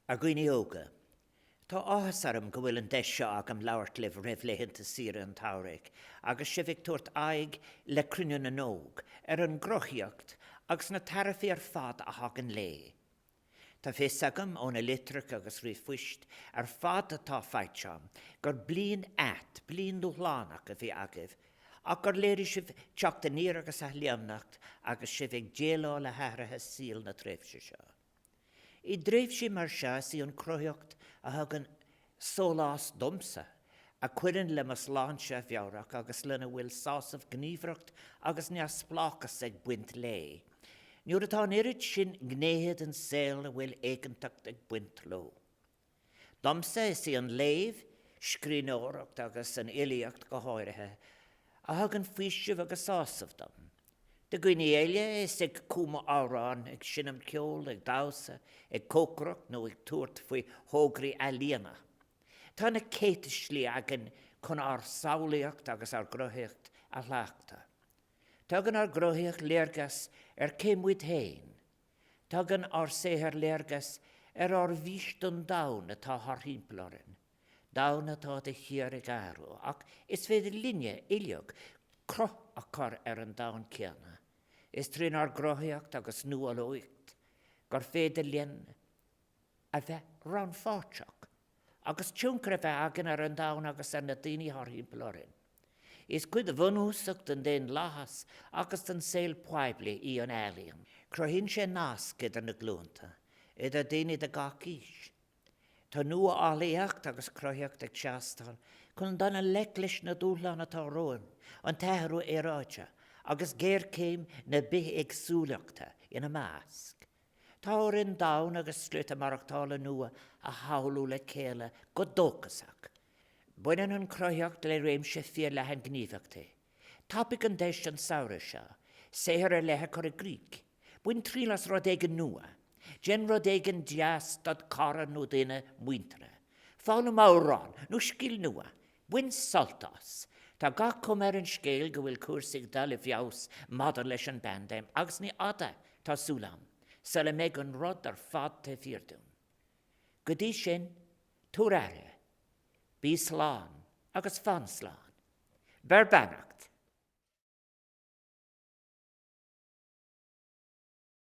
A dhaoine óga, tá áthas orm go bhfuil an deis seo agam labhairt libh roimh laethanta saoire an tsamhraidh agus sibh ag tabhairt aghaidh le Cruinniú na nÓg ar an gcruthaíocht agus na tairbhí ar fad a thagann léi. Tá fios agam ó na litreacha agus ríomhphoist ar fad atá faighte agam gur bliain ait, bliain dúshlánach a bhí agaibh ach gur léirigh sibh teacht aniar agus athléimneacht agus sibh ag déileáil le hathruithe saoil na tréimhse seo. I dtréimhsí mar seo is í an chruthaíocht a thugann sólás domsa, a chuireann le mo shláinte mheabhrach agus lena bhfuil sásamh gníomhaireacht agus neamhspleáchas ag baint léi, nuair atá an oiread sin gnéithe den saol a bhfuil éiginnteacht ag baint leo. Domsa, is í an léamh, scríbhneoireacht agus an fhilíocht go háirithe, a thugann faoiseamh agus sásamh dom. Do dhaoine eile, is ag cumadh amhrán, ag seinm ceoil, ag damhsa, ag cócaireacht nó ag tabhairt faoi thograí ealaíona. Tá na céadta slí againn chun ár samhlaíocht agus ár gcruthaíocht a chleachtadh. Tugann ár gcruthaíocht léargas ar cé muid féin, Tugann ár saothar léargas ar ár bhfís don domhan atá thar thimpeall orainn, domhan atá de shíor ag athrú, ach is féidir linne uilig cruth a chur ar an domhan céanna. Is trínár gcruthaíocht agus nuálaíocht gur féidir linn a bheith rannpháirteach agus tionchar a bheith againn ar an domhan agus ar na daoine thar thimpeall orainn. Is cuid bhunúsach den daonlathas agus den saol poiblí í an ealaíon. Cruthaíonn sé nasc idir na glúnta, idir daoine de gach aois. Tá nuálaíocht agus cruthaíocht ag teastáil chun dul i ngleic leis na dúshláin atá romhainn, an t-athrú aeráide agus géarchéim na bithéagsúlachta ina measc. Tá orainn domhan agus slite maireachtála nua a shamhlú le chéile go dóchasach. Baineann an chruthaíocht le réimse fíorleathan gníomhaíochtaí. Tapaigh an deis an samhradh seo saothar ar leith a chur i gcrích. Bain triail as rud éigin nua. Déan rud éigin deas dod chara nó duine muinteartha. Foghlaim amhrán nó scil nua. Bain sult as! Tá gach cuma ar an scéal go bhfuil cúrsaí ag dul i bhfeabhas maidir leis an bpaindéim agus ní fhada, tá súil agam, sula mbeidh an rud ar fad taobh thiar dúinn. Go dtí sin, tabhair aire, bí slán agus fan slán. Beir beannacht.